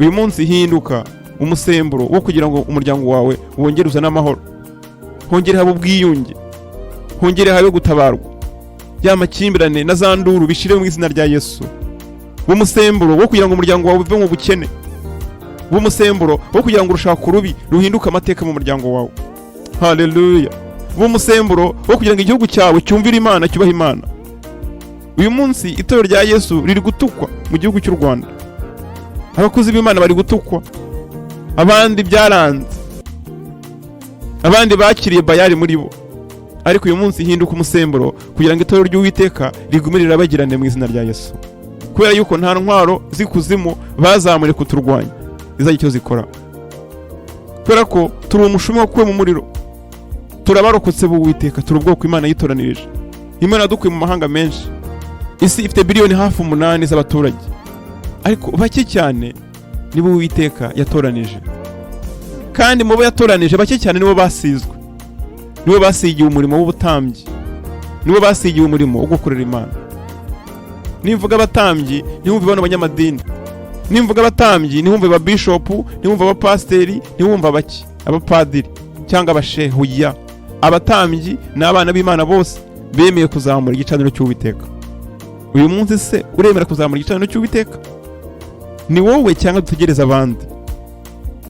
Uyu munsi hinduka umusemburo wo kugira ngo umuryango wawe wongere uzane amahoro, hongere habe ubwiyunge, hongere habe gutabarwa, ya makimbirane na za nduru bishire mu izina rya Yesu. W'umusemburo wo kugira ngo umuryango wawe uve mu bukene, w'umusemburo wo kugira ngo urushako rubi ruhinduke amateka mu muryango wawe. Haleluya! W'umusemburo wo kugira ngo igihugu cyawe cyumvire Imana, cyubahe Imana. Uyu munsi itorero rya Yesu riri gutukwa mu gihugu cy'u Rwanda, abakozi b'Imana bari gutukwa, abandi byaranze, abandi bakiriye Bayari muri bo. Ariko uyu munsi hinduka umusemburo kugira ngo itorero ry'Uwiteka rigume rirabagirane mu izina rya Yesu, kubera yuko nta ntwaro z'ikuzimu bazamure kuturwanya izajya icyo zikora, kubera ko turi umushumi wakuwe mu muriro, turabarokotse b'Uwiteka, turi ubwoko Imana yitoranirije. Imana yadukuye mu mahanga menshi. Isi ifite biliyoni hafi 8 z'abaturage, ariko bake cyane nibo Uwiteka yatoranije, kandi mu bo yatoranije bake cyane nibo basizwe, nibo basigiwe umurimo w'ubutambyi, nibo basigiwe umurimo wo gukorera Imana. Nimvuga abatambyi, ntiwumve bano banyamadini. Nimvuga abatambyi, ntiwumve ababishopu, ntiwumve abapasiteri, ntiwumve abaki, abapadiri cyangwa abashehuya. Abatambyi ni abana b'Imana bose bemeye kuzamura igicaniro cy'Uwiteka. Uyu munsi se uremera kuzamura igicaniro cy'Uwiteka? Ni wowe cyangwa dutegereze abandi?